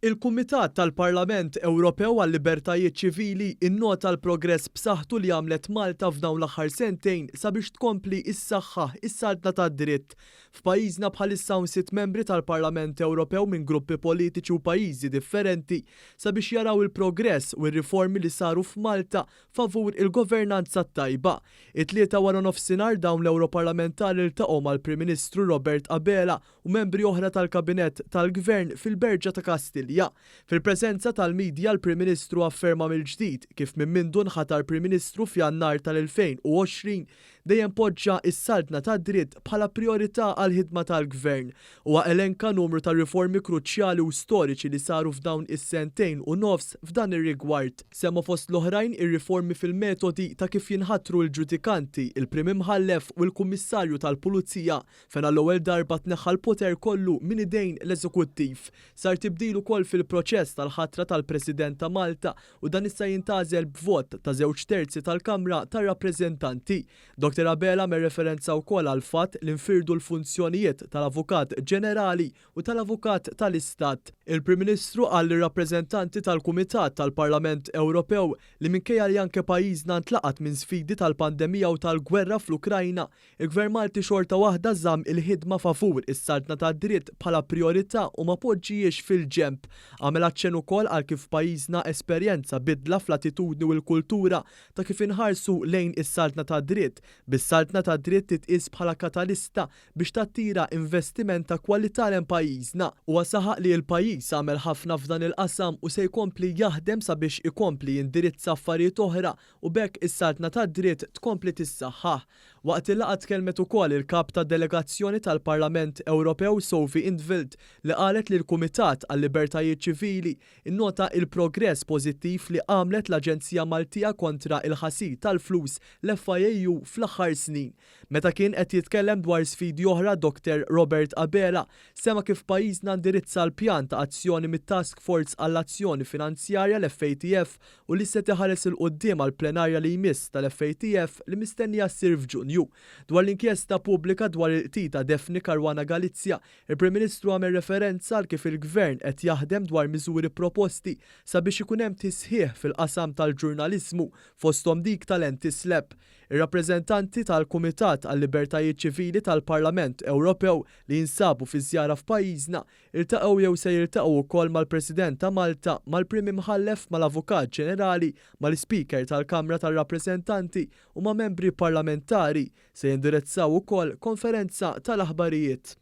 Il-Kumitat tal-Parlament Ewropew għal-Libertajiet Ċivili innota l-progress b'saħħtu li għamlet Malta f'dawn l-aħħar sentejn sabiex tkompli ssaħħaħ is-saltna tad-dritt. F'pajjiżna bħalissa hawn sitt membri tal-Parlament Ewropew minn gruppi politiċi u pajjiżi differenti sabiex jaraw il-progress u r-riformi li saru f'Malta favur il-governanza t-tajba. It-Tlieta waranofsinhar dawn l-Ewroparlamentari ltaqgħu mal-Prim Ministru Robert Abela u membri oħra tal-Kabinett tal-Gvern fil-Berġa ta' Kastilja. Fil-preżenza tal-midja l-Prim Ministru afferma mill-ġdid kif minn mindu nħatar Prim Ministru f'Jannar tal-2020 dejjem poġġa s-saltna tad-dritt bħala prijorità għall-ħidma tal-Gvern. Huwa elenka numru ta' riformi kruċjali u storiċi li saru f'dawn is-sentejn u nofs f'dan ir-rigward. Semma fost l-oħrajn ir-riformi fil-metodi ta' kif jinħatru l-ġudikanti, il-Prim Imħallef u l-Kummissarju tal-Pulizija Fejn għall-ewwel darba tneħħa l-poter kollu minn idejn l-eżekuttiv. Sar tibdil ukoll fil-proċess tal-ħatra tal-President ta' Malta u dan issa jintgħażel b'vot ta' żewġ terzi tal-Kamra tar-Rappreżentanti. Dottor Abela għamel referenza wkoll għall-fatt li nfirdu l-funzjonijiet tal-Avukat Ġenerali u tal-Avukat tal-Istat. Il-Prim Ministru qal lir-rappreżentanti tal-Kumitat tal-Parlament Ewropew li minkejja li anke pajjiżna ntlaqat minn sfidi tal-pandemija u tal-gwerra fl-Ukrajna, Il-Gvern Malti xorta waħda żamm il-ħidma favur is-saltna tad-dritt bħala prijorità u ma poġġihiex fil-ġenb. Għamel aċċenn ukoll għal kif pajjiżna esperjenza bidla fl-attitudni u l-kultura ta' kif inħarsu lejn is-saltna tad-dritt, bis-saltna tad-dritt titqies bħala katalista biex tattira investiment ta' kwalità lejn pajjiżna. Huwa saħaq li l-pajjiż għamel ħafna f'dan il-qasam u se jkompli jaħdem sabiex ikompli jindirizza affarijiet oħra u b'hekk is-saltna tad-dritt tkompli tissaħħaħ. Waqt il-laqgħa tkellmet ukoll il-Kap tad-Delegazzjoni tal-Parlament Ewropew Sophie in 't Veld li qalet li l-Kumitat għal-Libertajiet Ċivili nnota il-progress pożittiv li għamlet l-Aġenzija Maltija kontra il-Ħasil tal-Flus, l-FIAU, fl-aħħar snin. Meta kien qed jitkellem dwar sfidi oħra Dr Robert Abela Semma kif pajjiżna indirizza l-pjan ta' azzjoni mit-Task Force għall-Azzjoni Finanzjarja, l-FATF, u li se tiħares 'il quddiem għall-plenarja li jmiss tal-FATF li mistennija ssir f'Ġunju. Dwar l-inkjesta pubblika dwar il-qtil ta' Daphne Caruana Galizia, il-Prim Ministru għamel referenza għal kif il-Gvern qed jaħdem dwar miżuri proposti sabiex ikun hemm tisħiħ fil-qasam tal-ġurnaliżmu, fosthom dik tal-anti-SLAPP. Ir-rappreżentanti tal-Kumitat għal-Libertajiet Ċivili tal-Parlament Ewropew li jinsabu fi żjara f'pajjiżna, iltaqgħu jew se jiltaqgħu wkoll mal-President ta' Malta, mal-Prim Imħallef, mal-Avukat Ġenerali, mal-Ispeaker tal-Kamra tar-Rappreżentanti u ma' membri parlamentari. Se jindirizzaw ukoll konferenza tal-aħbarijiet.